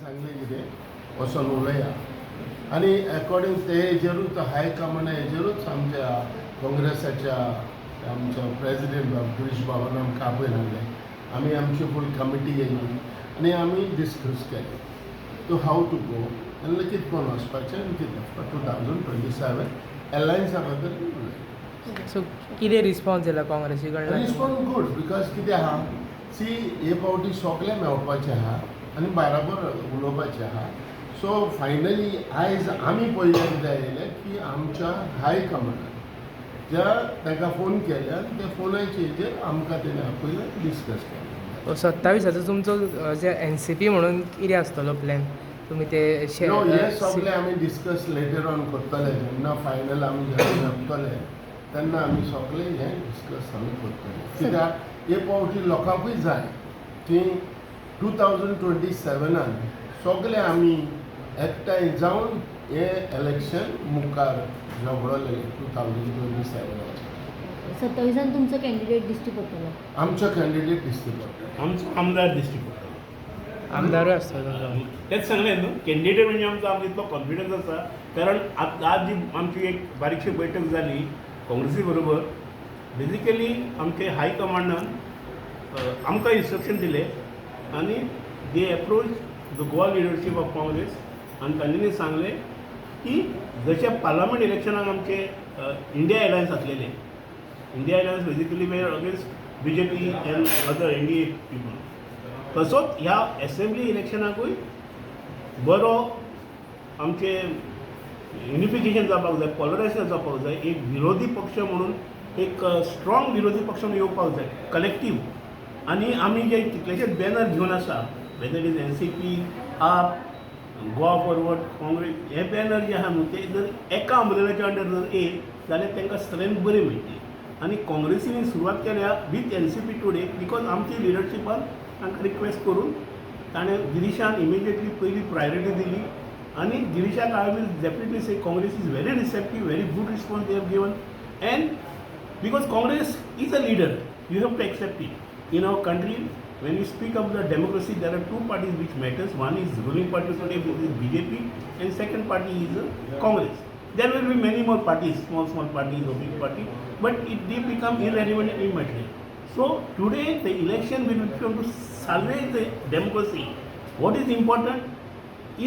सांगलें कितें वचोन उलया आनी एकॉर्डींग ते हेजेरूच हायकमांडा हेजेरूच आमच्या काँग्रेसाच्या आमचो प्रेजिडेंट बाब गिरीश बाबान आमकां आपयन हाडलें. आमी आमची फूल कमिटी येयली आनी आमी डिस्कस केलें टू how to go आनी कितें करून वचपाचें आनी कितें 2027 एलायन्सा बद्दल उलयलें. सो कितें रिस्पॉन्स येयला काँग्रेसी कडल्यान? रिस्पॉन्स गूड, because कितें आहा, सी, हे फावटी सगळें मेळपाचें आहा आनी बाराबर उलोवपाचें आहा. सो फायनली आयज आमी पयलें कितें येयलें की आमच्या हायकमांडान ज्या ताका फोन केले आनी त्या फोनाचे हेजेर आमकां तेणें आपयलें, डिस्कस केलें. 27 तुमचो जे एनसीपी म्हणून कितें आसतलो प्लॅन तुमी ते नो, हे सगळे आमी डिस्कस लेटर ऑन करतले. जेन्ना फायनल आमी जेन्ना जमतले तेन्ना आमी सगळे हे डिस्कस आमी करतले, कित्याक हे फावटी लोकांकूय जाय की 2027 आन सगळे आमी एकठांय जावन हे इलेक्शन मुखार झगडले 2027 आचेर. 27 आन तुमचो कॅन्डिडेट दिश्टी पडटलो? आमचो कॅन्डिडेट दिसता पडटलो. आमचो आमदार दिश्टी पडटलो. आमदारूय आसतलो तुमचो. तेच सांगलें न्हू, कॅन्डिडेट म्हणजे आमचो, आमकां इतलो कॉन्फिडन्स आसा, कारण आज जी आमची एक बारीकशी बैठक जाली काँग्रेसी बरोबर, बेजिकली आमचे हायकमांडान आमकां इन्स्ट्रक्शन दिले आनी they approach the Goa leadership of Congress आनी तांच्यांनी सांगलें की जशें पार्लमेंट इलेक्शनाक आमचे इंडिया एलायन्स आसलेले, India Alliance basically were against BJP and other NDA people, तसोच ह्या एसेंब्ली इलेक्शनाकूय बरो आमचे युनिफिकेशन जावपाक जाय, पोलरायझेशन जावपाक जाय, एक विरोधी पक्ष म्हणून, एक स्ट्रॉंग विरोधी पक्ष म्हणून येवपाक जाय कलेक्टीव. आनी आमी जे कितलेशेच बॅनर घेवन आसा, whether is NCP, आप, गोवा फॉरवर्ड, काँग्रेस, हे बॅनर जे आहा न्हू, ते जर एका अम्ब्रेलाच्या अंडर जर येयत जाल्यार तांकां स्ट्रेंथ बरी मेळटली. आनी काँग्रेसीन सुरवात केल्या with NCP today, because आमची लिडरशिपान तांकां रिक्वेस्ट करून ताणें गिरीशान इमिजिएटली पयली प्रायोरिटी दिली. आनी गिरीशाक I will definitely say Congress is very receptive, very good response they have given, and because Congress is a leader, you have to accept it. In our country, when we speak of the democracy, there are two parties which matters. One is ruling party today, which is BJP, and second party is Congress. There will be many more parties, small small parties or big party, but they become irrelevant and immaterial. So today the election will be to salvage the democracy. What is important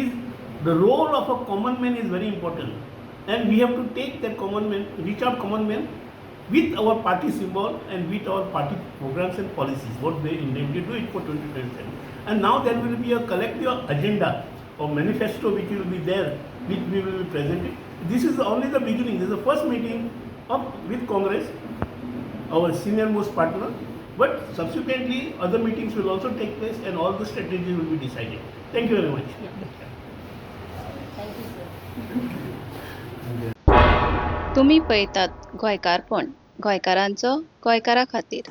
is the role of a common man is very important, and we have to take that common man, reach out common man with our party symbol and with our party programs and policies, what they intend to do it for 2027. And now there will be a collective agenda or manifesto which will be there, which we will be presenting. This is only the beginning. This is the first meeting of with Congress, our senior most partner, but subsequently other meetings will also take place and all the strategies will be decided. Thank you very much. Thank you, sir. तुमी पळयतात गोंयकारपण, गोंयकारांचो गोंयकारा खातीर.